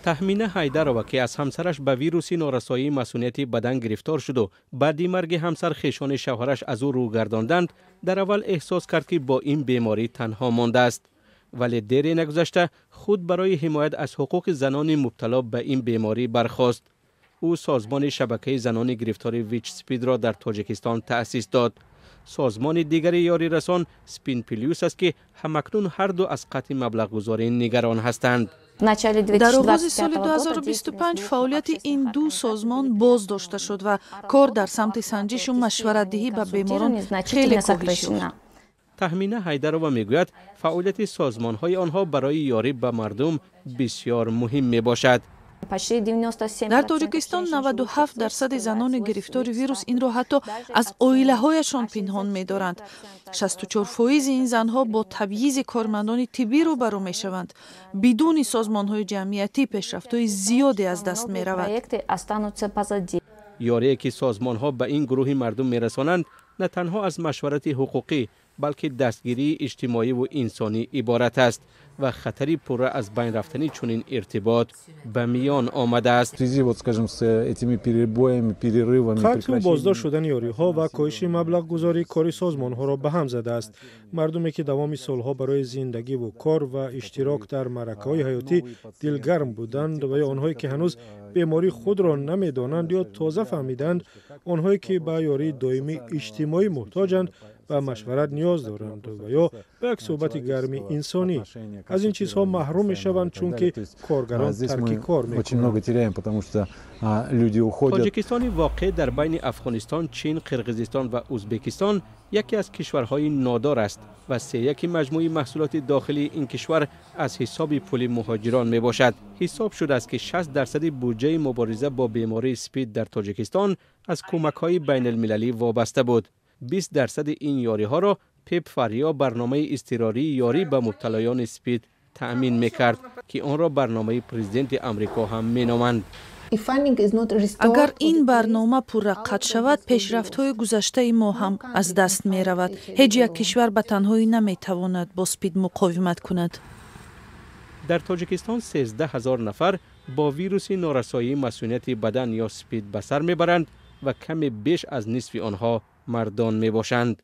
Таҳмина Ҳайдарова, ки аз ҳамсараш ба вируси норасоии масунияти бадан гирифтор шуду баъди марги ҳамсар хешони шавҳараш аз ӯ рӯ гардонданд, дар аввал эҳсос кард, ки бо ин беморӣ танҳо мондааст. Вале дере нагузашта худ барои ҳимоят аз ҳуқуқи занони мубтало ба ин беморӣ бархост. Ӯ созмони Шабакаи занони гирифтори ВИЧ СПИДро дар Тоҷикистон таъсис дод. Созмони дигари ёрирасон Спин Плюс аст, ки ҳамакнун ҳарду аз қатъи маблағгузорӣ нигарон ҳастанд. Дар оғози соли 2025 фаъолияти ин ду созмон боз дошта шуд ва кор дар самти санҷишу машваратдиҳӣ ба беморон хеле коҳиш ёфт. Таҳмина Ҳайдарова мегӯяд, фаъолияти созмонҳои онҳо барои ёрӣ ба мардум бисёр муҳим мебошад. Дар Тоҷикистон 97 дарсади занони гирифтори вирус инро ҳатто аз оилаҳояшон пинҳон медоранд. 64 фоизи ин занҳо бо табъизи кормандони тиббӣ рӯбарӯ мешаванд. Бидуни созмонҳои ҷамъиятӣ пешрафтҳои зиёде аз даст меравад. Ёрие, ки созмонҳо ба ин гурӯҳи мардум мерасонанд, на танҳо аз машварати ҳуқуқӣ, балки дастгирии иҷтимоиву инсонӣ иборат аст ва хатари пурра аз байн рафтани чунин иртибот ба миён омадааст. Қатъу боздошт шудани ёриҳо ва коҳиши маблағгузорӣ кори созмонҳоро ба ҳам задааст. Мардуме, ки давоми солҳо барои зиндагиву кор ва иштирок дар маъракаҳои ҳаётӣ дилгарм буданд ва ё онҳое, ки ҳанӯз бемории худро намедонанд ё тоза фаҳмиданд, онҳое, ки ба ёрии доимии иҷтимоӣ муҳтоҷанд, ба машварат ниёз доранд ва ё ба як суҳбати гарми инсонӣ, аз ин чизҳо маҳрум мешаванд, чунки коргарон тарки кор мекунанд. Тоҷикистони воқеъ дар байни Афғонистон, Чин, Қирғизистон ва Ӯзбекистон яке аз кишварҳои нодор аст ва сеяки маҷмӯи маҳсулоти дохилии ин кишвар аз ҳисоби пули муҳоҷирон мебошад. Ҳисоб шудааст, ки 60 дарсади буҷаи мубориза бо бемории СПИД дар Тоҷикистон аз кӯмакҳои байналмилалӣ вобаста буд. 20 дарсади ин ёриҳоро ПЕПФАР ё барномаи изтирории ёрӣ ба мубталоёни СПИД таъмин мекард, ки онро барномаи президенти Амрико ҳам меноманд. Агар ин барнома пурра қатъ шавад, пешрафтҳои гузаштаи мо ҳам аз даст меравад. Ҳеҷ як кишвар ба танҳоӣ наметавонад бо СПИД муқовимат кунад. Дар Тоҷикистон 13 000 нафар бо вируси норасоии масунияти бадан ё СПИД ба сар мебаранд ва каме беш аз нисфи онҳо мардон мебошанд.